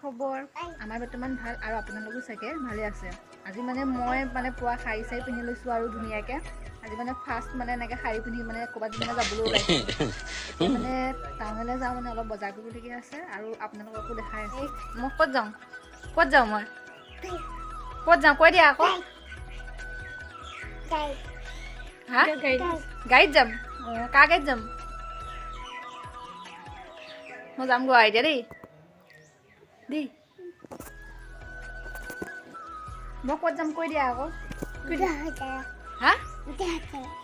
খবৰ আমাৰ বৰ্তমান ভাল আৰু আপোনালোকো চাগে ভালে আছে। আজি মানে মই মানে পুৱা শাৰী চাৰি পিন্ধি লৈছোঁ আৰু ধুনীয়াকৈ। আজি মানে ফাৰ্ষ্ট মানে এনেকৈ শাৰী পিন্ধি মানে ক'ৰবাত মানে যাবলৈ ওলাইছোঁ। এতিয়া মানে টাউনলৈ যাওঁ, মানে অলপ বজাৰ কৰিবলগীয়া আছে আৰু আপোনালোককো দেখাই আছোঁ। মই ক'ত যাওঁ, ক'ত যাওঁ, মই ক'ত যাওঁ কৈ দিয়া আকৌ। হা, গাড়ীত যাম। অঁ, কাৰ গাড়ীত যাম? মই যামগৈ আৰু এতিয়া দেই দেই। মই ক'ত যাম কৈ দিয়া আকৌ। হা,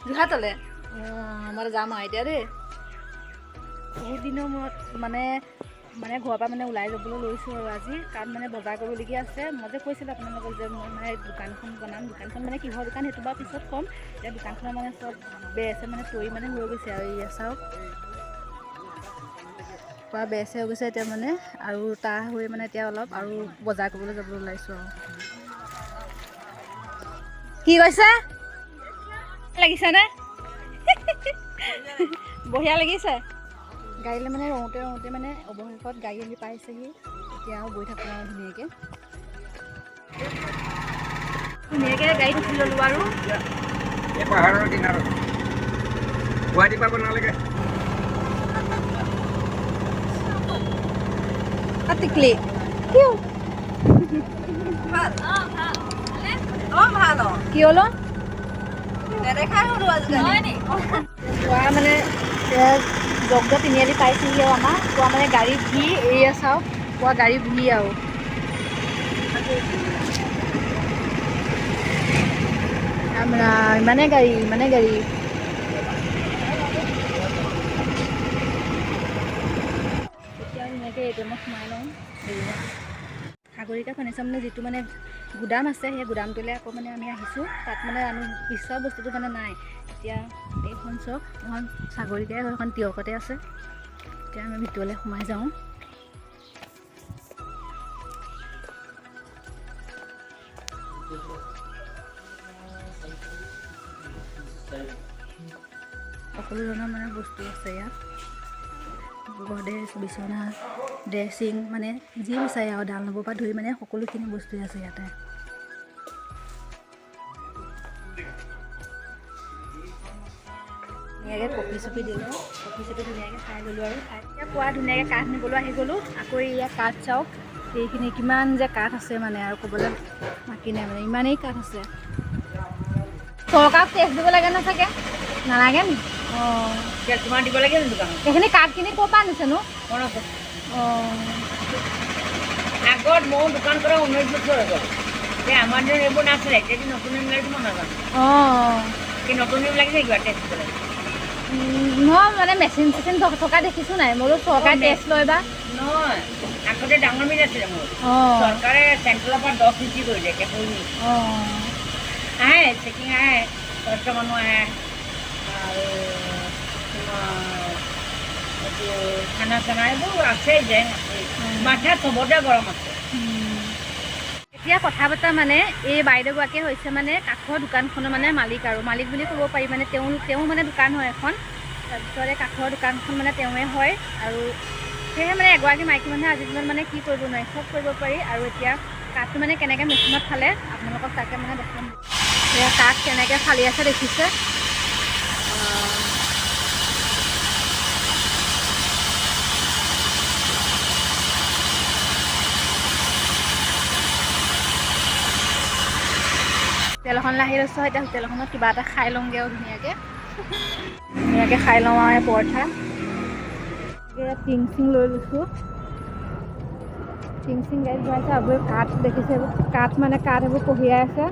যোৰহাটলৈ? অঁ, মই যাম আৰু এতিয়া দেই। বহুত দিনৰ মূৰত মানে মানে ঘৰৰ পৰা মানে ওলাই যাবলৈ লৈছোঁ আৰু আজি, কাৰণ মানে বজাৰ কৰিবলগীয়া আছে। মই যে কৈছিলোঁ আপোনালোকক যে মই মানে দোকানখন বনাম, দোকানখন মানে কিহৰ দোকান সেইটো বাৰু পিছত ক'ম। এতিয়া দোকানখনৰ মানে চব বেছে মানে তৰি মানে হৈ গৈছে আৰু এয়া চাওক, পূৰা বেছে হৈ গৈছে এতিয়া মানে। আৰু তাৰ হৈ মানে এতিয়া অলপ আৰু বজাৰ কৰিবলৈ যাবলৈ ওলাইছোঁ আৰু। কি কৈছে, লাগিছেনে? বঢ়িয়া লাগিছে। গাড়ীলৈ মানে ৰওঁতে ৰওঁতে মানে অৱশেষত গাড়ী আহি পাইছেহি। এতিয়া আৰু গৈ থাকোঁ আৰু ধুনীয়াকৈ ধুনীয়াকৈ গাড়ীত উঠি ল'লোঁ আৰু। পাহাৰৰ কিনাৰত গুৱাহাটী পাব নালাগে। টিকলি কি হ'ল পুৱা মানে জগদা তিনিআলি পাইছেহি আৰু আমাৰ পুৱা মানে গাড়ী ভিৰ। এয়া চাওক, পুৱা গাড়ী ভিৰ আৰু। ইমানে গাড়ী, ইমানে গাড়ী। এতিয়া ধুনীয়াকৈ এ টি এমত সোমাই লওঁ। সাগৰিকা ফাৰ্নিচাৰ মানে যিটো মানে গুদাম আছে, সেই গুদামটোলৈ আকৌ মানে আমি আহিছোঁ। তাত মানে আমি বিচৰা বস্তুটো মানে নাই। এতিয়া এইখন চক, এখন সাগৰিকাই হয়, এখন তিয়কতে আছে। এতিয়া আমি ভিতৰলৈ সোমাই যাওঁ। সকলো ধৰণৰ মানে বস্তু আছে ইয়াত। গডৰেজ, বিচনা, ড্ৰেছিং, মানে যি বিচাৰে আৰু ডানলবৰ পৰা ধৰি মানে সকলোখিনি বস্তুৱে আছে ইয়াতে। ধুনীয়াকৈ কফি চফি দিলোঁ, কফি চফি ধুনীয়াকৈ খাই ল'লোঁ আৰু। খাই এতিয়া পুৱা ধুনীয়াকৈ কাঠ নিবলৈ আহি গ'লোঁ। আকৌ ইয়াত কাঠ চাওক, এইখিনি কিমান যে কাঠ আছে মানে আৰু ক'বলৈ বাকী নাই, মানে ইমানেই কাঠ আছে। চৰকাৰক টেক্স দিব লাগে ন চাগে? নালাগে নি? অঁ, তোমাৰ দিব লাগে নি দোকানত? এইখিনি কাঠখিনি ক'ৰ পৰা আনিছেনো? অঁ, আগত ময়ো দোকান কৰা 19 বছৰ হৈ গ'ল। এতিয়া আমাৰ দিনত এইবোৰ নাছিলে। এতিয়া নতুন নিয়ম লাগিছে, মই নাজানো। অঁ, কি নতুন নিয়ম লাগিছে? কিবা টেক্স দিব লাগে? নহয় মানে মেচিন চেচিন থকা দেখিছোঁ নাই, মই বোলো চৰকাৰে টেক্স লয় বা। নহয়, আগতে ডাঙৰ মিল আছিলে মোৰ। চৰকাৰে চেণ্ট্ৰেলৰ পৰা 10 ইঞ্চি কৰিলে, এতিয়া সৰু মিল। আহে চেকিং আহে, কষ্ট মানুহ আহে আৰু তোমাৰ এইটো খানা চানা এইবোৰ আছে যে মাথা চবতে গৰম আছে। এতিয়া কথা পতা মানে এই বাইদেউগৰাকীয়ে হৈছে মানে কাঠৰ দোকানখনৰ মানে মালিক আৰু মালিক বুলি ক'ব পাৰি। মানে তেওঁ মানে দোকান হয় এখন, তাৰপিছত এই কাঠৰ দোকানখন মানে তেওঁৱে হয়। আৰু সেয়েহে মানে এগৰাকী মাইকী মানুহে আজিৰ দিনত মানে কি কৰিব নোৱাৰি, চব কৰিব পাৰি। আৰু এতিয়া কাঠটো মানে কেনেকৈ মেচিনত ফালে আপোনালোকক তাকে মানে দেখাম। এয়া কাঠ কেনেকৈ ফালি আছে দেখিছে। হোটেলখনলৈ আহি লৈছোঁ। এতিয়া হোটেলখনত কিবা এটা খাই লওঁগৈ আৰু ধুনীয়াকৈ ধুনীয়াকৈ খাই লওঁ আৰু পৰঠা। টিং চিং লৈ লৈছোঁ, টিং চিং গাড়ীত ভৰাইছে। আৰু কাঠ দেখিছে, এইবোৰ কাঠ মানে কাঠ এইবোৰ কঢ়িয়াই আছে।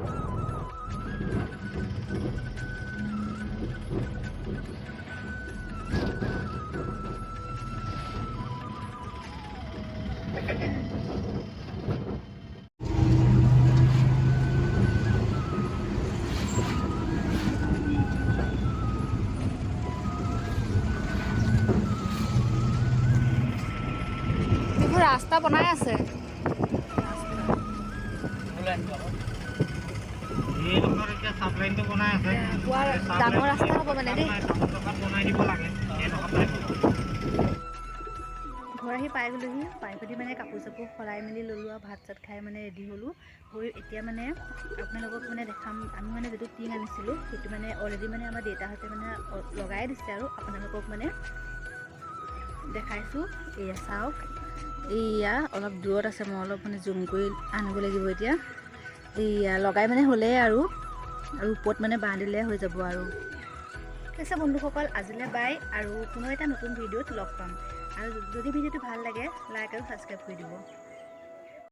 ৰাস্তা বনাই আছে। ডাঙৰ ৰাস্তা হ'ব মানে দেই। ঘৰ আহি পাই গ'লোহি। পাই পেলি মানে কাপোৰ চাপোৰ সলাই মেলি ল'লোঁ আৰু ভাত চাত খাই মানে ৰেডি হ'লোঁ হৈ এতিয়া মানে আপোনালোকক মানে দেখাম। আমি মানে যিটো টিং আনিছিলোঁ, সেইটো মানে অলৰেডি মানে আমাৰ দেউতাহঁতে মানে লগাই দিছে আৰু আপোনালোকক মানে দেখাইছোঁ। এয়া চাওক, এইয়া অলপ দূৰত আছে, মই অলপ মানে জুম কৰি আনিব লাগিব এতিয়া। এইয়া লগাই মানে হ'লেই আৰু ওপৰত মানে বাঁহ দিলে হৈ যাব আৰু। ঠিক আছে বন্ধুসকল, আজিলৈ বাই, আৰু পুনৰ এটা নতুন ভিডিঅ'ত লগ পাম। আৰু যদি ভিডিঅ'টো ভাল লাগে, লাইক আৰু ছাবস্ক্ৰাইব কৰি দিব।